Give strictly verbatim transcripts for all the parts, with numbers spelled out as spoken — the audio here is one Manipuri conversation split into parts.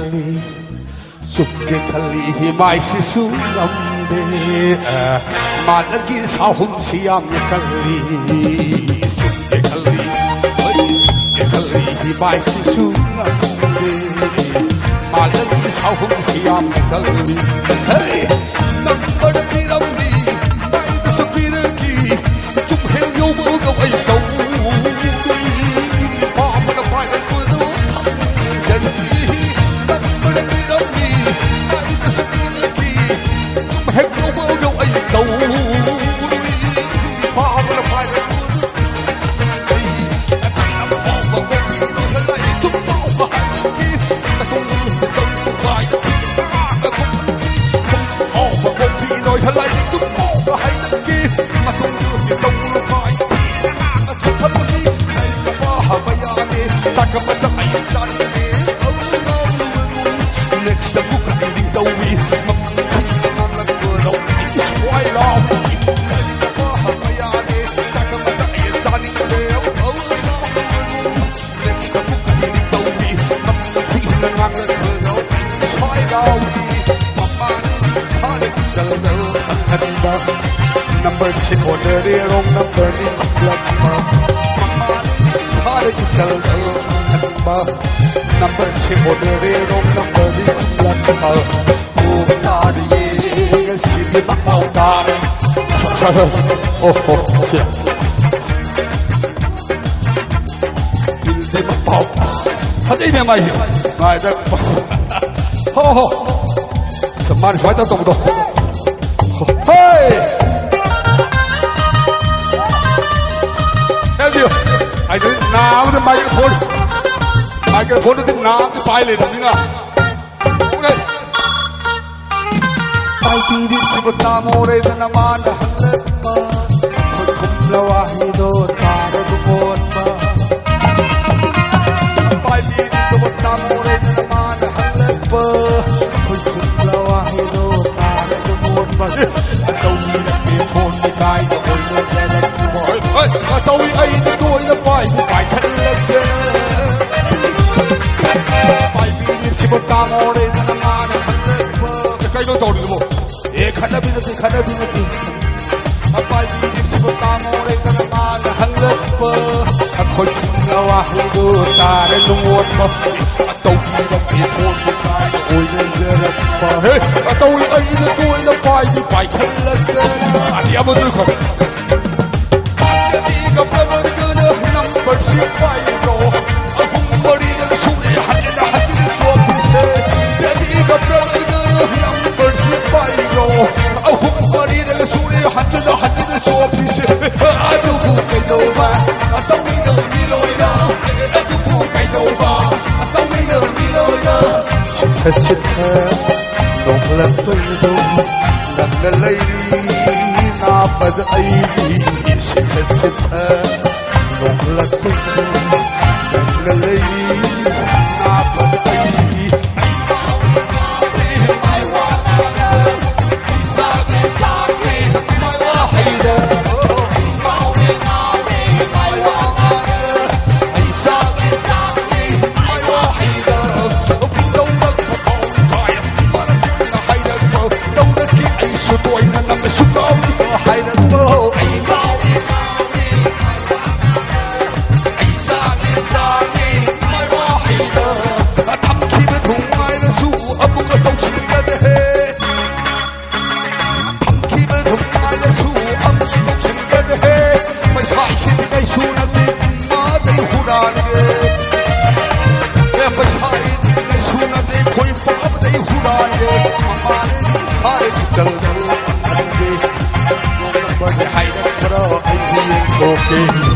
ꯆꯨꯝꯒꯦ ꯈꯜꯂꯤ ꯃꯥꯏꯁꯤꯁꯨ ꯉꯝꯗꯦ꯫ ꯃꯥꯂꯪꯒꯤ ꯁꯥꯍꯨꯝꯁꯤ ꯌꯥꯝ ꯀꯜꯂꯤ꯫ ꯆꯨꯝꯒꯦ ꯈꯜꯂꯤ, ꯍꯣꯏ, ꯆꯨꯝꯒꯦ ꯈꯜꯂꯤ ꯃꯥꯏꯁꯤꯁꯨ ꯉꯝꯗꯦ꯫ ꯃꯥꯂꯪꯒꯤ ꯁꯥꯍꯨꯝꯁꯤ ꯌꯥꯝ ꯀꯜꯂꯤ꯫ ꯍꯦ! ꯅꯝꯕꯔ ꯄꯤꯔꯝꯃꯤ, ꯃꯥꯏꯗꯁꯨ ꯄꯤꯔꯛꯈꯤ꯫ ꯆꯨꯝ ꯍꯦꯛ ꯌꯧꯕꯒ ꯑꯩ ꯇꯧ꯫ ꯄꯥꯝꯕꯅ ꯄꯥꯏꯔꯛꯄꯗꯨ ꯊꯝꯖꯔꯤ꯫ ꯅꯝꯕꯔ ꯄꯤꯔꯝꯃꯤ, ꯃꯥꯏꯗꯁꯨ ꯄꯤꯔꯛꯈꯤ꯫ ꯆꯨꯝ ꯍꯦꯛ ꯌꯧꯕꯒ ꯑꯩ ꯇꯧ꯫ ꯄꯥꯝꯕꯅ ꯄꯥꯏꯔꯛꯄꯗꯨ ꯅꯝꯕꯔꯁꯤ ꯑꯣꯟꯅꯔꯦ, ꯔꯣꯡ ꯅꯝꯕꯔꯅꯤ ꯈꯨꯝꯂꯛꯄ꯫ ꯃꯃꯥꯅꯤ ꯁꯥꯔꯒꯤ ꯆꯜꯗ ꯈꯟꯕ꯫ ꯅꯝꯕꯔꯁꯤ ꯑꯣꯟꯅꯔꯦ, ꯔꯣꯡ ꯅꯝꯕꯔꯅꯤ ꯈꯨꯝꯂꯛꯄ꯫ ꯑꯣ ꯇꯥꯔꯤꯌꯦ, ꯉꯁꯤꯗꯤ ꯃꯄꯥꯎ ꯇꯥꯔꯦ꯫ ꯑꯣ ꯍꯣ, ꯁꯤ꯫ ꯕꯤꯜꯗꯤ ꯃꯄꯥꯎ꯫ ꯑꯁ, ꯐꯖꯩꯅꯦ ꯃꯥꯏꯁꯦ꯫ ꯃꯥꯏꯗ꯫ ꯍꯣ ꯍꯣ꯫ ꯃꯥꯅ ꯁꯨꯃꯥꯏꯅ ꯇꯧ ꯇꯧꯕꯗꯣ꯫ ꯍꯣꯏ! Thank you꯫ ꯑꯩꯗꯤ ꯅꯥꯕꯗ ꯃꯥꯏꯀ꯭ꯔꯣꯐꯣꯟ, ꯃꯥꯏꯀ꯭ꯔꯣꯐꯣꯟꯗꯨꯗꯤ ꯅꯥꯕꯗ ꯄꯥꯏ ꯂꯩꯔꯕꯅꯤꯅ꯫ ꯎꯔꯦ꯫ ꯄꯥꯏꯕꯤꯔꯤꯕꯁꯤꯕꯨ ꯇꯥꯃꯣꯔꯦꯗꯅ ꯃꯥꯅ ꯍꯜꯂꯛꯄ꯫ ꯈꯨꯠꯈꯨꯝꯂ ꯋꯥꯍꯩꯗꯣ ꯇꯥꯔꯒ ꯀꯣꯟꯕ꯫ ꯄꯥꯏꯕꯤꯔꯤꯕ ꯇꯥꯃꯣꯔꯦꯗꯅ ꯃꯥꯅ ꯍꯜꯂꯛꯄ꯫ ꯈꯨꯠꯈꯨꯝꯂ ꯋꯥꯍꯩꯗꯣ ꯇꯥꯔꯒ ꯀꯣꯟꯕ꯫ ꯑꯇꯧꯕꯤꯔꯛꯀꯦ ꯐꯣꯟ ꯀꯥꯏꯗ ꯑꯣꯏꯅ ꯆꯠꯂꯛꯄ꯫ ꯍꯣꯏ, ꯍꯣꯏ, ꯑꯇꯧꯕꯤ ꯑꯩꯗꯤ ꯇꯣꯏꯅ ꯄꯥꯏꯕꯨ ꯄꯥꯏꯈꯠꯂꯛꯇꯦ꯫ ꯄꯥꯏꯕꯤꯔꯤꯕꯁꯤꯕꯨ ꯇꯥꯃꯣ ꯂꯩꯗꯅ ꯃꯥꯅ ꯍꯜꯂꯛꯄ꯫ ꯀꯩꯅꯣ ꯇꯧꯔꯤꯗꯨꯕꯣ? ꯑꯦ, ꯈꯠꯅꯕꯤ ꯅꯠꯇꯦ, ꯈꯠꯅꯕꯤ ꯅꯠꯇꯦ꯫ ꯑꯄꯥꯏꯕꯤ ꯅꯤꯡꯁꯤꯡꯕ ꯇꯥꯃꯣ ꯂꯩꯗꯅ ꯃꯥꯅ ꯍꯜꯂꯛꯄ꯫ ꯑꯩꯈꯣꯏ ꯄꯨꯝꯅ ꯋꯥꯍꯩꯗꯣ ꯇꯥꯔꯦ ꯅꯨꯡꯉꯣꯠꯄ꯫ ꯇꯧꯕꯤꯔꯛꯀꯦ ꯐꯣꯟꯁꯦ ꯀꯥꯏꯗ ꯑꯣꯏꯅꯖꯔꯛꯄ꯫ ꯍꯦ, ꯑꯇꯧꯏ ꯑꯩꯅ ꯇꯣꯏꯅ ꯄꯥꯏꯗꯤ ꯄꯥꯏꯈꯠꯂꯛꯇꯅ꯫ ꯑꯗꯤ ꯑꯃꯗꯨ ꯈꯔ꯫ ꯅꯝꯕꯔꯁꯤ ꯄꯥꯏꯔꯣ꯫ ꯑꯍꯨꯝ ꯃꯔꯤꯔꯛ ꯁꯨꯔꯦ ꯍꯟꯖꯤꯟ ꯍꯟꯖꯤꯟ ꯆꯣꯞꯄꯤꯁꯦ꯫ ꯅꯝꯕꯔꯁꯤ ꯄꯥꯏꯔꯣ꯫ ꯑꯍꯨꯝ ꯃꯔꯤꯔꯛ ꯁꯨꯔꯦ ꯍꯟꯖꯤꯟ ꯍꯟꯖꯤꯟ ꯆꯣꯞꯄꯤꯁꯦ꯫ ꯑꯗꯨꯕꯨ ꯀꯩꯗꯧꯕ? ꯑꯇꯧꯕꯤꯗ ꯃꯤ ꯂꯣꯏꯅ꯫ ꯑꯗꯨꯕꯨ ꯀꯩꯗꯧꯕ? ꯑꯇꯧꯕꯤꯗ ꯃꯤ ꯂꯣꯏꯅ꯫ ꯁꯤꯠꯊ ꯁꯤꯠꯊ ꯅꯣꯛꯂꯛꯄꯗꯨ ꯅꯪꯅ ꯂꯩꯔꯤ꯫ ꯅꯥꯕꯗ ꯑꯩꯗꯤ ꯁꯤꯠꯊ ꯁꯤꯠꯊ ꯅꯣꯛꯂꯛꯄꯗꯨ ꯅꯪꯅ ꯂꯩꯔꯤ꯫ ꯅꯥꯕꯗ ꯑꯩꯗꯤ ꯊꯝꯈꯤꯕ ꯊꯨꯝ ꯍꯥꯏꯔꯁꯨ ꯑꯃꯨꯛ ꯇꯧꯁꯤꯟꯒꯗꯦ꯫ ꯊꯝꯈꯤꯕ ꯊꯨꯝ ꯍꯥꯏꯔꯁꯨ ꯑꯃꯨꯛ ꯇꯧꯁꯤꯟꯒꯗꯦ꯫ ꯄꯩꯁꯥ ꯏꯁꯤꯡ ꯀꯩꯁꯨ ꯅꯠꯇꯦ, ꯏꯃꯥꯗꯩ ꯍꯨꯔꯥꯟꯒꯦ꯫ ꯑꯦ, ꯄꯩꯁꯥ ꯏꯁꯤꯡ ꯀꯩꯁꯨ ꯅꯠꯇꯦ, ꯑꯩꯈꯣꯏ ꯄꯥꯕꯗꯩ ꯍꯨꯔꯥꯟꯒꯦ꯫ ꯃꯃꯥꯅꯗꯤ ꯁꯥꯔꯒꯤ ꯆꯜꯗꯣ ꯈꯪꯗꯦ꯫ ꯅꯝꯕꯔꯗꯤ ꯍꯥꯏꯔꯛꯄ꯭ꯔꯣ ꯑꯩꯁꯨ ꯌꯦꯡꯊꯣꯛꯀꯦ꯫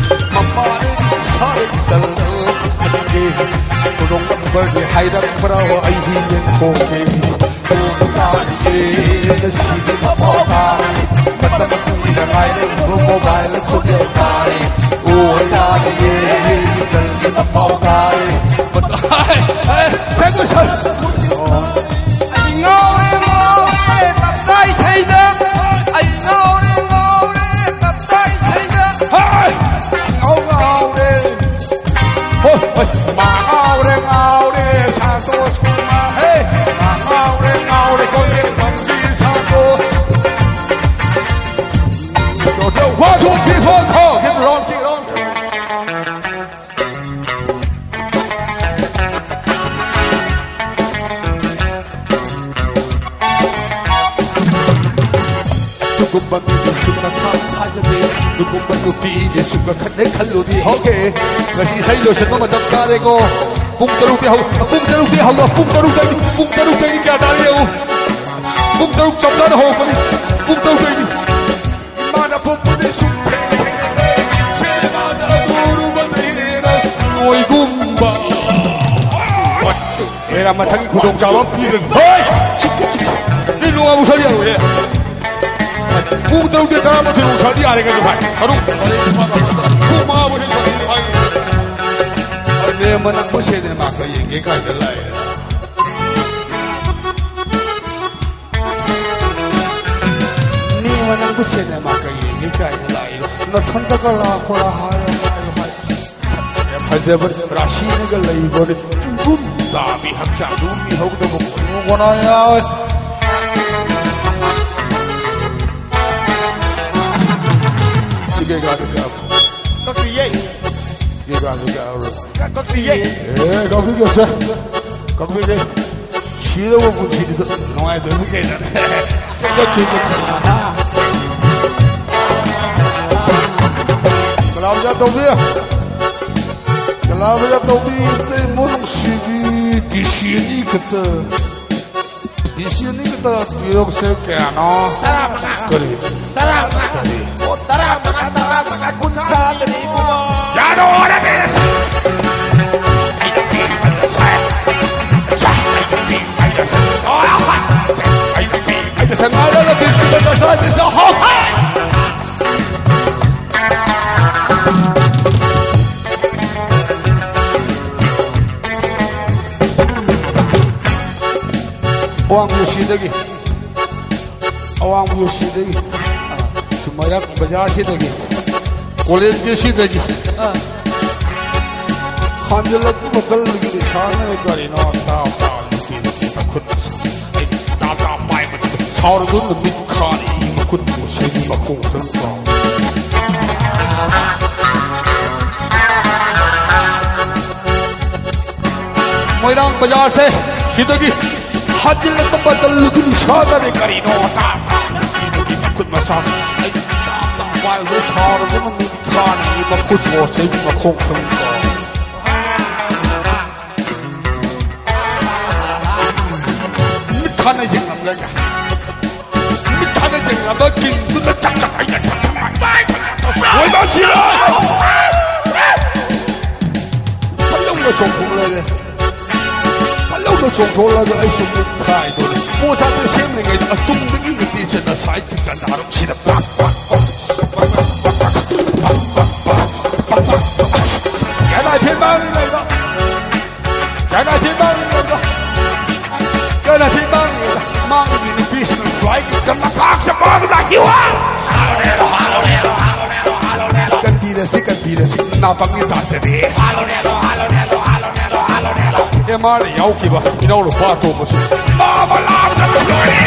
ꯃꯃꯥꯅꯗꯤ ꯁꯥꯔꯒꯤ ꯆꯜꯗꯣ ꯈꯪꯗꯦ꯫ ꯔꯣꯡ ꯅꯝꯕꯔꯗꯤ ꯍꯥꯏꯔꯛꯄ꯭ꯔꯣ ꯑꯩꯁꯨ ꯌꯦꯡꯊꯣꯛꯀꯦ꯫ ꯑꯣ ꯇꯥꯔꯤꯌꯦ, ꯉꯁꯤꯗꯤ ꯃꯄꯥꯎ ꯇꯥꯔꯦ꯫ ꯃꯇꯝ ꯀꯨꯏꯅ ꯉꯥꯏꯔꯛꯄ ꯃꯣꯕꯥꯏꯜ ꯈꯣꯟꯖꯦꯜ ꯇꯥꯔꯦ꯫ ꯑꯣ ꯇꯥꯔꯤꯌꯦ, ꯏꯆꯜꯒꯤ ꯃꯄꯥꯎ ꯇꯥꯔꯦ꯫ ꯃꯇꯝ-, ꯍꯥꯏ, ꯍꯥꯏ, thank you, sir꯫ ꯑꯩ ꯉꯥꯎꯔꯦ, ꯉꯥꯎꯔꯦ, ꯇꯞꯇꯥꯏ ꯏꯁꯩꯗ꯫ ꯑꯩ ꯉꯥꯎꯔꯦ, ꯉꯥꯎꯔꯦ, ꯇꯞꯇꯥꯏ ꯏꯁꯩꯗ꯫ ꯍꯥꯏ! ꯉꯥꯎ-, ꯉꯥꯎꯔꯦ꯫ ꯍꯣꯏ, ꯍꯣꯏ꯫ ꯃꯥ ꯉꯥꯎꯔꯦ, ꯉꯥꯎꯔꯦ, ꯁꯥꯟꯇꯣꯁ ꯀꯨꯃꯥꯔ꯫ ꯕꯟꯗꯨꯁꯨ ꯀꯈꯥ ꯊꯥꯖꯗꯦ꯫ ꯑꯗꯨꯒꯨꯝꯕ ꯅꯨꯄꯤꯅꯦ ꯁꯨꯝ ꯀꯈꯠꯅꯦ ꯈꯜꯂꯨꯗꯤ꯫ ꯑꯣꯀꯦ, ꯉꯁꯤ ꯏꯁꯩ ꯂꯣꯏꯁꯤꯟꯕ ꯃꯇꯝ ꯇꯥꯔꯦꯀꯣ꯫ ꯄꯨꯡ ꯇꯔꯨꯛꯇꯤ ꯍꯧ-, ꯄꯨꯡ ꯇꯔꯨꯛꯇꯤ ꯍꯧ-, ꯄꯨꯡ ꯇꯔꯨꯛꯇꯩꯗꯤ, ꯄꯨꯡ ꯇꯔꯨꯛꯇꯩꯗꯤ ꯀꯌꯥ ꯇꯥꯔꯦ ꯌꯦꯡꯉꯨ꯫ ꯄꯨꯡ ꯇꯔꯨꯛ ꯆꯞ ꯆꯥꯅ ꯍꯧꯔꯛꯄꯅꯤ꯫ ꯄꯨꯡ ꯇꯔꯨꯛꯇꯩꯗꯤ꯫ ꯏꯃꯥꯅ ꯄꯣꯛꯄꯗꯤ ꯁꯨꯝ ꯊꯦꯡꯅ ꯊꯦꯡꯅꯗꯦ꯫ ꯁꯤꯅꯦꯃꯥꯗ ꯑꯗꯨ ꯎꯔꯨꯕꯗꯒꯤ ꯍꯦꯟꯅ ꯅꯣꯏꯒꯨꯝꯕ꯫ ꯃꯦꯔꯥ ꯃꯊꯪꯒꯤ ꯈꯨꯗꯣꯡꯆꯥꯕ ꯑꯃ ꯄꯤꯗ꯭ꯔꯗꯤ꯫ ꯍꯣꯏ! ꯃꯤ ꯅꯣꯡ ꯑꯃꯨꯛ ꯁꯥꯗꯤ ꯌꯥꯔꯣꯏꯍꯦ꯫ ꯄꯨꯡ ꯇꯔꯨꯛꯇꯩ ꯇꯔꯥꯃꯥꯊꯣꯏ ꯐꯥꯎ ꯁꯥꯗꯤ ꯌꯥꯔꯦ ꯀꯩꯅꯣ ꯚꯥꯏ꯫ ꯇꯔꯨꯛ, ꯇꯔꯦꯠ, ꯅꯤꯄꯥꯜ, ꯃꯥꯄꯜ, ꯇꯔꯥ꯫ ꯄꯨꯡ ꯃꯉꯥ ꯐꯥꯎ ꯁꯥꯗꯤ ꯌꯥꯔꯦ ꯚꯥꯏ꯫ ꯃꯦꯝꯃ ꯅꯪꯕꯨ ꯁꯤꯅꯦꯃꯥ ꯈꯔ ꯌꯦꯡꯒꯦ ꯀꯥꯏꯅ ꯂꯥꯛꯑꯦ꯫ ꯃꯦꯝꯃ ꯅꯪꯕꯨ ꯁꯤꯅꯦꯃꯥ ꯈꯔ ꯌꯦꯡꯒꯦ ꯀꯥꯏꯅ ꯂꯥꯛꯏꯔꯣ? ꯅꯊꯟꯇꯒ ꯂꯥꯛꯄ꯭ꯔꯥ ꯍꯥꯏꯔꯣ, ꯍꯥꯏꯔꯣ, ꯍꯥꯏꯔꯣ꯫ ꯐꯖꯕ ꯔꯥꯁꯤꯅꯒ ꯂꯩꯕꯅꯤ꯫ ꯄꯨꯡꯒꯨꯝ ꯇꯥꯕꯤ ꯍꯛꯆꯥꯡꯗꯨ ꯃꯤꯍꯧꯗꯕ ꯑꯣꯏꯅ ꯋꯥꯅ ꯌꯥꯎꯋꯦ꯫ ꯁꯤ ꯀꯩꯀꯥꯗꯨ ꯀꯛ-, ꯀꯛꯇ꯭ꯔꯤꯌꯦ꯫ ꯀꯩꯀꯥꯗꯨ ꯀꯛꯑꯔꯣꯏ꯫ ꯀꯛ-, ꯀꯛꯇ꯭ꯔꯤꯌꯦ꯫ ꯑꯦ, ꯀꯛꯄꯤꯒꯦ, ꯁꯦ꯫ ꯀꯛꯄꯤꯒꯦ꯫ ꯁꯤꯗꯧꯕ ꯄꯨꯟꯁꯤꯗꯨꯗ ꯅꯨꯡꯉꯥꯏꯗꯣꯏꯅꯤ ꯀꯩꯅꯣ꯫ ꯀꯂꯥꯕꯖꯥ ꯇꯧꯕꯤ꯫ ꯀꯂꯥꯕꯖꯥ ꯇꯧꯕꯤ, ꯏꯇꯩꯃ ꯅꯨꯡꯁꯤꯕꯤ, ꯗꯤ ꯁꯤ ꯑꯅꯤ ꯈꯛꯇ꯫ ꯗꯤ ꯁꯤ ꯑꯅꯤ ꯈꯛꯇ ꯄꯤꯔꯛꯁꯦ ꯀꯌꯥꯅꯣ? ꯇꯔꯥꯃꯉꯥ꯫ ꯀꯔꯤ? ꯇꯔꯥꯃꯉꯥ꯫ ꯀꯔꯤ? ꯑꯣ, ꯇꯔꯥꯃꯉꯥ, ꯇꯔꯥꯃꯉꯥ, ꯀꯨꯟꯊ꯭ꯔꯥꯗꯅꯤ, ꯏꯕꯨꯡꯉꯣ꯫ ꯌꯥꯔꯣ, ꯔꯃꯦꯁ! ꯑꯋꯥꯡ ꯄꯨꯁꯤꯗꯒꯤ, ꯑꯋꯥꯡ ꯄꯨꯁꯤꯗꯒꯤ, ꯃꯩꯔꯛ ꯕꯖꯥꯔꯁꯤꯗꯒꯤ, ꯀꯣꯂꯦꯖꯀꯤ ꯁꯤꯗꯒꯤ, ꯑꯥ꯫ ꯍꯟꯖꯤꯜꯂꯛꯄ ꯃꯇꯝꯗꯒꯤ ꯁꯥꯟꯅꯔꯦ ꯀꯔꯤꯅꯣ? ꯇꯥꯎ, ꯇꯥꯎ, ꯅꯨꯄꯤ, ꯅꯨꯄꯤ ꯃꯈꯨꯠ꯫ ꯑꯩ ꯇꯥ, ꯇꯥ ꯄꯥꯏꯕꯗ ꯁꯥꯎꯔꯗꯨꯅ ꯃꯤꯠ ꯈꯥꯔꯤ, ꯃꯈꯨꯠꯄꯨ ꯁꯤꯡ ꯃꯈꯣꯡ ꯈꯔ ꯇꯥꯎ꯫ ꯃꯣꯏꯔꯥꯡ ꯕꯖꯥꯔꯁꯦ ꯁꯤꯗꯒꯤ ꯍꯟꯖꯤꯜꯂꯛꯄ ꯃꯇꯝꯗꯒꯤ ꯁꯥꯟꯅꯔꯦ ꯀꯔꯤꯅꯣ? ꯇꯥ, ꯇꯥ, ꯅꯨꯄꯤ, ꯅꯨꯄꯤ ꯈꯨꯠ ꯃꯁꯥ ꯑꯩ ꯇꯥꯞ ꯇꯥꯞ ꯄꯥꯏꯕꯗ ꯁꯥꯎꯔꯗꯨꯅ ꯃꯤꯠ ꯈꯥꯅ ꯃꯈꯨꯠ ꯁꯣꯁ ꯑꯩꯒꯤ ꯃꯈꯣꯡ ꯊꯝꯃꯤꯀꯣ꯫ ꯃꯤꯠ ꯈꯥꯅ ꯌꯦꯡꯂꯝꯂꯒ ꯃꯤꯠ ꯈꯥꯅ ꯌꯦꯡꯂꯝꯕ ꯀꯤꯡꯗꯨꯗ ꯆꯥꯛ ꯆꯥꯛ ꯑꯩꯅ ꯆꯥꯛ ꯆꯥꯛ ꯃꯥꯏ ꯃꯥꯏ ꯂꯣꯏꯕ ꯁꯤꯔꯣ꯫ ꯐꯠꯂꯧꯅ ꯆꯣꯡꯊꯣꯛꯂꯒ ꯐꯠꯂꯧꯅ ꯆꯣꯡꯊꯣꯛꯂꯒ ꯑꯩꯁꯨ ꯃꯤꯠ ꯈꯥꯏꯗꯣꯔꯦ꯫ ꯄꯣꯠꯁꯥꯗ ꯁꯦꯝꯂꯤꯉꯩꯗ ꯑꯇꯨꯡꯗꯒꯤ ꯅꯨꯄꯤꯁꯤꯅ ꯁꯥꯏꯠꯀꯤ ꯀꯟꯗꯥꯔꯝꯁꯤꯗ ꯄꯥꯛ ꯄꯥꯛ ꯄꯥꯛ ꯄꯥꯛ ꯄꯥꯛ ꯄꯥꯛ ꯄꯥꯛ ꯄꯥꯛ ꯄꯥꯛ ꯄꯥꯛ ꯄꯥꯛ ꯄꯥꯛ ꯄꯥꯛ ꯄꯥꯛ ꯄꯥꯛ ꯀꯅꯥ ꯐꯦꯟ ꯃꯥꯡꯂꯤꯉꯩꯗ ꯀꯅꯥ ꯐꯦꯟ ꯃꯥꯡꯂꯤꯉꯩꯗ ꯀꯅꯥ ꯐꯦꯟ ꯃꯥꯡꯂꯤꯉꯩꯗ ꯃꯥꯡꯂꯤꯉꯩ ꯅꯨꯄꯤꯁꯤꯡꯅ ꯁ꯭ꯋꯥꯏꯒꯤ ꯀꯟ ꯃꯈꯥꯛꯁꯦ ꯄꯥꯡ ꯂꯥꯛꯈꯤꯕ꯫ ꯀꯟꯕꯤꯔꯁꯤ, ꯀꯟꯕꯤꯔꯁꯤ, ꯅꯥꯄꯪꯒꯤ ꯇꯥꯖꯔꯦ꯫ ꯑꯦꯝ ꯑꯥꯔꯗ ꯌꯥꯎꯈꯤꯕ ꯏꯅꯥꯎꯅꯨꯄꯥ ꯑꯇꯣꯝꯕꯁꯨ ꯃꯥ ꯃꯂꯥꯡꯗ ꯂꯣꯏꯔꯦ꯫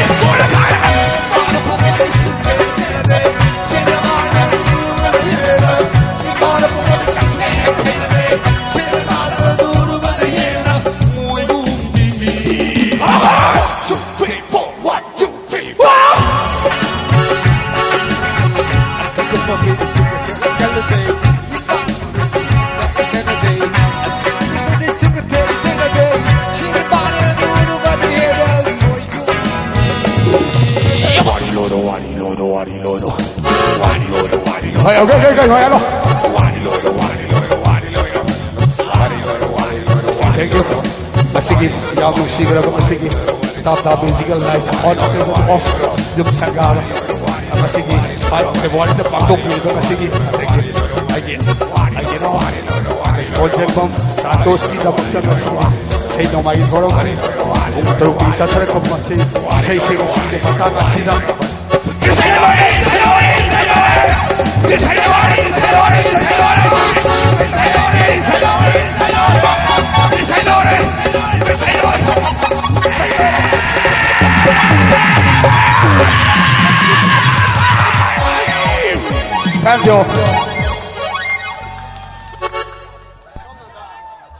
ꯍꯣꯏ, okay, okay, okay, ꯍꯣꯏ, hello꯫ Thank you꯫ ꯃꯁꯤꯒꯤ ꯌꯥꯝ ꯅꯨꯡꯁꯤꯈ꯭ꯔꯕ ꯃꯁꯤꯒꯤ ꯇꯥꯞ ꯇꯥꯞ musical night on occasion of ꯌꯨꯝ ꯁꯪꯒꯥꯕ ꯃꯁꯤꯒꯤ ꯐꯥꯏꯚ ꯐꯦꯕ꯭ꯔꯨꯋꯥꯔꯤꯗ ꯄꯥꯡꯊꯣꯛꯄꯤꯔꯤꯕ ꯃꯁꯤꯒꯤ ꯑꯩꯒꯤ ꯑꯩꯒꯤ ꯑꯩꯒꯤ ꯏꯅꯥꯎ ꯁ꯭ꯀꯣꯟꯖꯦꯡꯕꯝ ꯁꯥꯟꯇꯣꯁꯀꯤꯗꯃꯛꯇ ꯉꯁꯤꯒꯤ ꯏꯁꯩ ꯅꯣꯡꯃꯥꯏꯒꯤ ꯊꯧꯔꯝꯁꯤ ꯄꯨꯡ ꯇꯔꯨꯛꯀꯤ ꯆꯠꯊꯔꯛꯄ ꯃꯁꯤ ꯏꯁꯩꯁꯤꯡ ꯑꯁꯤꯒꯤ ꯃꯇꯥꯡ ꯑꯁꯤꯗ Thank you.